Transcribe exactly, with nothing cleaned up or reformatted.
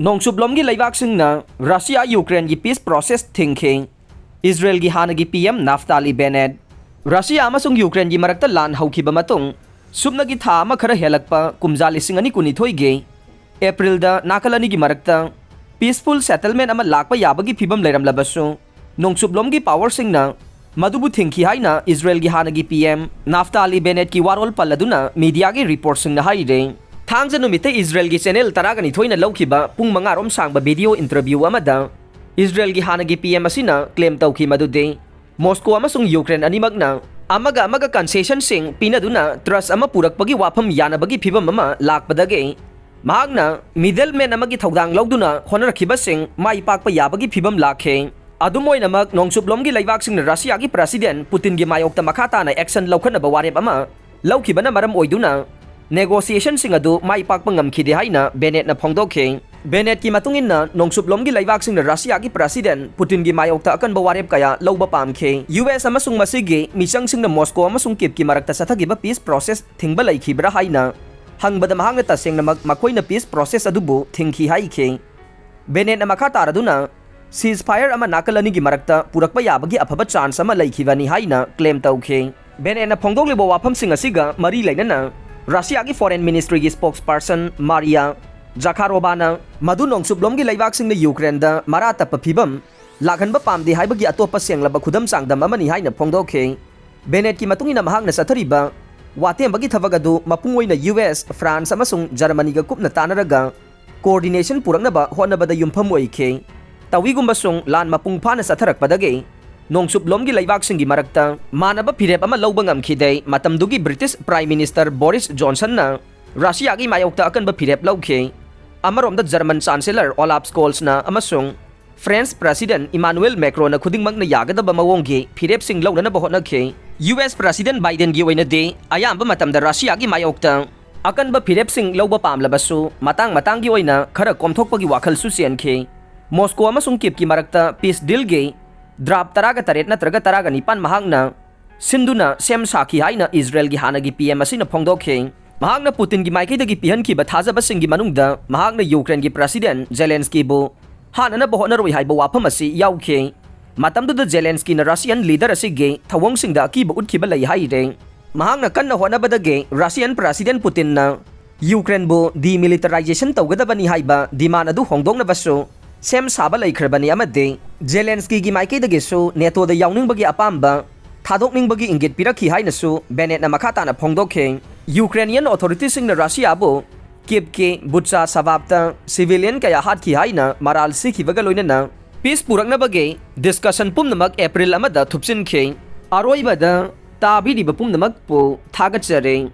ꯅꯣꯡꯆꯨꯞꯂꯣꯝꯒꯤ ꯂꯩꯕꯥꯛꯁꯤꯡꯅ ꯔꯁꯤꯌꯥ ꯌꯨꯀ꯭ꯔꯦꯟꯒꯤ piece process ꯊꯤꯡꯈꯤ꯫ ꯏꯁꯔꯦꯜꯒꯤ ꯍꯥꯟꯅꯒꯤ ꯄꯤ ꯑꯦꯝ ꯅꯥꯐꯇꯥꯂꯤ ꯕꯦꯅꯦꯠ꯫ ꯔꯁꯤꯌꯥ ꯑꯃꯁꯨꯡ ꯌꯨꯀ꯭ꯔꯦꯟꯒꯤ ꯃꯔꯛꯇ ꯂꯥꯟ ꯍꯧꯈꯤꯕ ꯃꯇꯨꯡ ꯁꯨꯞꯅꯒꯤ ꯊꯥ ꯑꯃ ꯈꯔ ꯍꯦꯜꯂꯛꯄ ꯀꯨꯝꯖꯥ ꯂꯤꯁꯤꯡ ꯑꯅꯤ ꯀꯨꯟꯅꯤꯊꯣꯏꯒꯤ ꯑꯦꯄ꯭ꯔꯤꯜꯗ ꯅꯥꯀꯜ ꯑꯅꯤꯒꯤ ꯃꯔꯛꯇ ꯄꯤꯁꯐꯨꯜ ꯁꯦꯇꯜꯃꯦꯟ ꯑꯃ ꯂꯥꯛꯄ ꯌꯥꯕꯒꯤ ꯐꯤꯕꯝ ꯂꯩꯔꯝꯂꯕꯁꯨ, ꯅꯣꯡꯆꯨꯞꯂꯣꯝꯒꯤ ꯄꯥꯋꯔꯁꯤꯡꯅ ꯃꯗꯨꯕꯨ ꯊꯤꯡꯈꯤ ꯍꯥꯏꯅ ꯏꯁꯔꯦꯜꯒꯤ ꯍꯥꯟꯅꯒꯤ ꯄꯤ ꯑꯦꯝ ꯅꯥꯐꯇꯥꯂꯤ ꯕꯦꯅꯦꯠꯀꯤ ꯋꯥꯔꯣꯜ ꯄꯜꯂꯗꯨꯅ ꯃꯤꯗꯤꯌꯥꯒꯤ ꯔꯤꯄꯣꯔꯠꯁꯤꯡꯅ ꯍꯥꯏꯔꯦ꯫ ꯊꯥꯡꯖ ꯅꯨꯃꯤꯠꯇ ꯏꯁꯔꯦꯜꯒꯤ ꯆꯦꯅꯦꯜ ꯇꯔꯥꯒ ꯅꯤꯊꯣꯏꯅ ꯂꯧꯈꯤꯕ ꯄꯨꯡ ꯃꯉꯥꯔꯣꯝ ꯁꯥꯡꯕ ꯚꯤꯗꯤꯑꯣ ꯏꯟꯇꯔꯚ꯭ꯌꯨ ꯑꯃꯗ ꯏꯁꯔꯦꯜꯒꯤ ꯍꯥꯟꯅꯒꯤ ꯄꯤ ꯑꯦꯝ ꯑꯁꯤꯅ ꯀ꯭ꯂꯦꯝ ꯇꯧꯈꯤ ꯃꯗꯨꯗꯤ ꯃꯣꯁꯀꯣ ꯑꯃꯁꯨꯡ ꯌꯨꯀ꯭ꯔꯦꯟ ꯑꯅꯤꯃꯛꯅ ꯑꯃꯒ ꯑꯃꯒ ꯀꯟꯁꯦꯁꯟꯁꯤꯡ ꯄꯤꯅꯗꯨꯅ ꯇ꯭ꯔꯁ ꯑꯃ ꯄꯨꯔꯛꯄꯒꯤ ꯋꯥꯐꯝ ꯌꯥꯅꯕꯒꯤ ꯐꯤꯕꯝ ꯑꯃ ꯂꯥꯛꯄꯗꯒꯤ ꯃꯍꯥꯛꯅ ꯃꯤꯗꯜꯃꯦꯟ ꯑꯃꯒꯤ ꯊꯧꯗꯥꯡ ꯂꯧꯗꯨꯅ ꯍꯣꯠꯅꯔꯛꯈꯤꯕꯁꯤꯡ ꯃꯥꯏ ꯄꯥꯛꯄ ꯌꯥꯕꯒꯤ ꯐꯤꯕꯝ ꯂꯥꯛꯈꯤ꯫ ꯑꯗꯨꯝ ꯑꯣꯏꯅꯃꯛ, ꯅꯣꯡꯆꯨꯞꯂꯣꯝꯒꯤ ꯂꯩꯕꯥꯛꯁꯤꯡꯅ ꯔꯁꯤꯌꯥꯒꯤ ꯄ꯭ꯔꯁꯤꯗꯦꯟ ꯄꯨꯇꯤꯟꯒꯤ ꯃꯥꯌꯣꯛꯇ ꯃꯈꯥ ꯇꯥꯅ ꯑꯦꯛꯁꯟ ꯂꯧꯈꯠꯅꯕ ꯋꯥꯔꯦꯞ ꯑꯃ ꯂꯧꯈꯤꯕꯅ ꯃꯔꯝ ꯑꯣꯏꯗꯨꯅ ꯅꯦꯒꯣꯁꯤꯌꯦꯁꯟꯁꯤꯡ ꯑꯗꯨ ꯃꯥꯏ ꯄꯥꯛꯄ ꯉꯝꯈꯤꯗꯦ ꯍꯥꯏꯅ ꯕꯦꯅꯦꯠꯅ ꯐꯣꯡꯗꯣꯛꯈꯤ꯫ ꯕꯦꯅꯦꯠꯀꯤ ꯃꯇꯨꯡ ꯏꯟꯅ, ꯅꯣꯡꯆꯨꯞꯂꯣꯝꯒꯤ ꯂꯩꯕꯥꯛꯁꯤꯡꯅ ꯔꯁꯤꯌꯥꯒꯤ ꯄ꯭ꯔꯁꯤꯗꯦꯟ ꯄꯨꯇꯤꯟꯒꯤ ꯃꯥꯌꯣꯛꯇ ꯑꯀꯟꯕ ꯋꯥꯔꯦꯞ ꯀꯌꯥ ꯂꯧꯕ ꯄꯥꯝꯈꯤ꯫ ꯌꯨ ꯑꯦꯁ ꯑꯃꯁꯨꯡ ꯃꯁꯤꯒꯤ ꯃꯤꯆꯪꯁꯤꯡꯅ ꯃꯣꯁꯀꯣ ꯑꯃꯁꯨꯡ ꯀꯤꯞꯀꯤ ꯃꯔꯛꯇ ꯆꯠꯊꯈꯤꯕ ꯄꯤꯁ ꯄ꯭ꯔꯣꯁꯦꯁ ꯊꯤꯡꯕ ꯂꯩꯈꯤꯕ꯭ꯔꯥ ꯍꯥꯏꯅ ꯍꯪꯕꯗ, ꯃꯍꯥꯛꯅ ꯇꯁꯦꯡꯅꯃꯛ ꯃꯈꯣꯏꯅ ꯄꯤꯁ ꯄ꯭ꯔꯣꯁꯦꯁ ꯑꯗꯨꯕꯨ ꯊꯤꯡꯈꯤ ꯍꯥꯏꯈꯤ꯫ ꯕꯦꯅꯦꯠꯅ ꯃꯈꯥ ꯇꯥꯔꯗꯨꯅ ceasefire ꯑꯃ ꯅꯥꯀꯜ ꯑꯅꯤꯒꯤ ꯃꯔꯛꯇ ꯄꯨꯔꯛꯄ ꯌꯥꯕꯒꯤ ꯑꯐꯕ ꯆꯥꯟꯁ ꯑꯃ ꯂꯩꯈꯤꯕꯅꯤ ꯍꯥꯏꯅ ꯀ꯭ꯂꯦꯝ ꯇꯧꯈꯤ꯫ ꯕꯦꯅꯦꯠꯅ ꯐꯣꯡꯗꯣꯛꯂꯤꯕ ꯋꯥꯐꯝꯁꯤꯡ ꯑꯁꯤꯒ ꯃꯔꯤ ꯂꯩꯅꯅ ꯔꯁꯤꯌꯥꯒꯤ ꯐꯣꯔꯦꯟ ꯃꯤꯅꯤꯁꯇ꯭ꯔꯤꯒꯤ ꯁ꯭ꯄꯣꯛꯁꯄꯔꯁꯟ ꯃꯥꯔꯤꯌꯥ ꯖꯈꯥꯔꯣꯚꯥꯅ ꯃꯗꯨ ꯅꯣꯡꯆꯨꯞꯂꯣꯝꯒꯤ ꯂꯩꯕꯥꯛꯁꯤꯡꯅ ꯌꯨꯀ꯭ꯔꯦꯟꯗ ꯃꯔꯥ ꯇꯞꯄ ꯐꯤꯕꯝ ꯂꯥꯛꯍꯟꯕ ꯄꯥꯝꯗꯦ ꯍꯥꯏꯕꯒꯤ ꯑꯇꯣꯞꯄ ꯁꯦꯡꯂꯕ ꯈꯨꯗꯝ ꯆꯥꯡꯗꯝ ꯑꯃꯅꯤ ꯍꯥꯏꯅ ꯐꯣꯡꯗꯣꯛꯈꯤ꯫ ꯕꯦꯅꯦꯠꯀꯤ ꯃꯇꯨꯡ ꯏꯟꯅ, ꯃꯍꯥꯛꯅ ꯆꯠꯊꯔꯤꯕ ꯋꯥꯇꯦꯝꯕꯒꯤ ꯊꯕꯛ ꯑꯗꯨ ꯃꯄꯨꯡ ꯑꯣꯏꯅ ꯌꯨ ꯑꯦꯁ, ꯐ꯭ꯔꯥꯟꯁ ꯑꯃꯁꯨꯡ ꯖꯔꯃꯅꯤꯒ ꯀꯨꯞꯅ ꯇꯥꯟꯅꯔꯒ ꯀꯣꯑꯣꯔꯗꯤꯅꯦꯁꯟ ꯄꯨꯔꯛꯅꯕ ꯍꯣꯠꯅꯕꯗ ꯌꯨꯝꯐꯝ ꯑꯣꯏꯈꯤ꯫ ꯇꯧꯏꯒꯨꯝꯕꯁꯨꯡ ꯂꯥꯟ ꯃꯄꯨꯡ ꯐꯥꯅ ꯆꯠꯊꯔꯛꯄꯗꯒꯤ ꯅꯣꯡꯆꯨꯞꯂꯣꯝꯒꯤ ꯂꯩꯕꯥꯛꯁꯤꯡꯒꯤ ꯃꯔꯛꯇ ꯃꯥꯟꯅꯕ ꯐꯤꯔꯦꯞ ꯑꯃ ꯂꯧꯕ ꯉꯝꯈꯤꯗꯦ꯫ ꯃꯇꯝꯗꯨꯒꯤ ꯕ꯭ꯔꯤꯇꯤꯁ ꯄ꯭ꯔꯥꯏꯝ ꯃꯤꯅꯤꯁꯇꯔ ꯕꯣꯔꯤꯁ ꯖꯣꯟꯁꯟꯅ ꯔꯁꯤꯌꯥꯒꯤ ꯃꯥꯌꯣꯛꯇ ꯑꯀꯟꯕ ꯐꯤꯔꯦꯞ ꯂꯧꯈꯤ꯫ ꯑꯃꯔꯣꯝꯗ, ꯖꯔꯃꯟ ꯆꯥꯟꯁꯦꯂꯔ ꯑꯣꯂꯥꯞ ꯁ꯭ꯀꯣꯜꯁꯅ ꯑꯃꯁꯨꯡ ꯐ꯭ꯔꯦꯟꯁ ꯄ꯭ꯔꯁꯤꯗꯦꯟ ꯏꯃꯥꯅꯨꯑꯦꯜ ꯃꯦꯀ꯭ꯔꯣꯅ ꯈꯨꯗꯤꯡꯃꯛꯅ ꯌꯥꯒꯗꯕ ꯃꯑꯣꯡꯒꯤ ꯐꯤꯔꯦꯞꯁꯤꯡ ꯂꯧꯅꯅꯕ ꯍꯣꯠꯅꯈꯤ꯫ ꯌꯨ ꯑꯦꯁ ꯄ꯭ꯔꯁꯤꯗꯦꯟ ꯕꯥꯏꯗꯦꯟꯒꯤ ꯑꯣꯏꯅꯗꯤ ꯑꯌꯥꯝꯕ ꯃꯇꯝꯗ ꯔꯁꯤꯌꯥꯒꯤ ꯃꯥꯌꯣꯛꯇ ꯑꯀꯟꯕ ꯐꯤꯔꯦꯞꯁꯤꯡ ꯂꯧꯕ ꯄꯥꯝꯂꯕꯁꯨ, ꯃꯇꯥꯡ ꯃꯇꯥꯡꯒꯤ ꯑꯣꯏꯅ ꯈꯔ ꯀꯣꯝꯊꯣꯛꯄꯒꯤ ꯋꯥꯈꯜꯁꯨ ꯆꯦꯟꯈꯤ꯫ ꯃꯣꯁꯀꯣ ꯑꯃꯁꯨꯡ ꯀꯤꯞꯀꯤ ꯃꯔꯛꯇ ꯄꯤꯁ ꯗꯤꯜꯒꯤ ꯗ꯭ꯔꯥꯐ ꯇꯔꯥꯒ ꯇꯔꯦꯠ ꯅꯠꯇ꯭ꯔꯒ ꯇꯔꯥꯒ ꯅꯤꯄꯥꯟ ꯃꯍꯥꯛꯅ ꯁꯤꯟꯗꯨꯅ ꯁꯦꯝ ꯁꯥꯈꯤ ꯍꯥꯏꯅ ꯏꯁꯔꯦꯜꯒꯤ ꯍꯥꯟꯅꯒꯤ ꯄꯤ ꯑꯦꯝ ꯑꯁꯤꯅ ꯐꯣꯡꯗꯣꯛꯈꯤ꯫ ꯃꯍꯥꯛꯅ ꯄꯨꯇꯤꯟꯒꯤ ꯃꯥꯏꯀꯩꯗꯒꯤ ꯄꯤꯍꯟꯈꯤꯕ ꯊꯥꯖꯕꯁꯤꯡꯒꯤ ꯃꯅꯨꯡꯗ ꯃꯍꯥꯛꯅ ꯌꯨꯀ꯭ꯔꯦꯟꯒꯤ ꯄ꯭ꯔꯁꯤꯗꯦꯟ ꯖꯦꯂꯦꯟꯁꯀꯤꯕꯨ ꯍꯥꯠꯅꯅꯕ ꯍꯣꯠꯅꯔꯣꯏ ꯍꯥꯏꯕ ꯋꯥꯐꯝ ꯑꯁꯤ ꯌꯥꯎꯈꯤ꯫ ꯃꯇꯝꯗꯨꯗ ꯖꯦꯂꯦꯟꯁꯀꯤꯅ ꯔꯁꯤꯌꯥꯟ ꯂꯤꯗꯔ ꯑꯁꯤꯒꯤ ꯊꯧꯑꯣꯡꯁꯤꯡꯗ ꯑꯀꯤꯕ ꯎꯠꯈꯤꯕ ꯂꯩ ꯍꯥꯏꯔꯦ꯫ ꯃꯍꯥꯛꯅ ꯀꯟꯅ ꯍꯣꯠꯅꯕꯗꯒꯤ ꯔꯁꯤꯌꯥꯟ ꯄ꯭ꯔꯁꯤꯗꯦꯟ ꯄꯨꯇꯤꯟꯅ ꯌꯨꯀ꯭ꯔꯦꯟꯕꯨ demilitarization ꯇꯧꯒꯗꯕꯅꯤ ꯍꯥꯏꯕ demand ꯑꯗꯨ ꯍꯣꯡꯗꯣꯛꯅꯕꯁꯨ ꯁꯦꯝ ꯁꯥꯕ ꯂꯩꯈ꯭ꯔꯕꯅꯤ ꯑꯃꯗꯤ ꯖꯦꯂꯦꯟꯁꯀꯤꯒꯤ ꯃꯥꯏꯀꯩꯗꯒꯤꯁꯨ ꯅꯦꯇꯣꯗ ꯌꯥꯎꯅꯤꯡꯕꯒꯤ ꯑꯄꯥꯝꯕ ꯊꯥꯗꯣꯛꯅꯤꯡꯕꯒꯤ ꯏꯪꯒꯤꯠ ꯄꯤꯔꯛꯈꯤ ꯍꯥꯏꯅꯁꯨ ꯕꯦꯅꯦꯠꯅ ꯃꯈꯥ ꯇꯥꯅ ꯐꯣꯡꯗꯣꯛꯈꯤ꯫ ꯌꯨꯀ꯭ꯔꯦꯅꯤꯌꯟ ꯑꯣꯊꯣꯔꯤꯇꯤꯁꯤꯡꯅ ꯔꯁꯤꯌꯥꯕꯨ ꯀꯤꯞꯀꯤ ꯕꯨꯠꯆꯥ ꯁꯕꯥꯕꯇ civilian ꯀꯌꯥ ꯍꯥꯠꯈꯤ ꯍꯥꯏꯅ ꯃꯔꯥꯜ ꯁꯤꯈꯤꯕꯒ ꯂꯣꯏꯅꯅ peace ꯄꯨꯔꯛꯅꯕꯒꯤ discussion ꯄꯨꯝꯅꯃꯛ ꯑꯦꯄ꯭ꯔꯤꯜ ꯑꯃꯗ ꯊꯨꯞꯆꯤꯟꯈꯤ꯫ ꯑꯔꯣꯏꯕꯗ ꯇꯥꯕꯤꯔꯤꯕ ꯄꯨꯝꯅꯃꯛꯄꯨ ꯊꯥꯒꯠꯆꯔꯤ꯫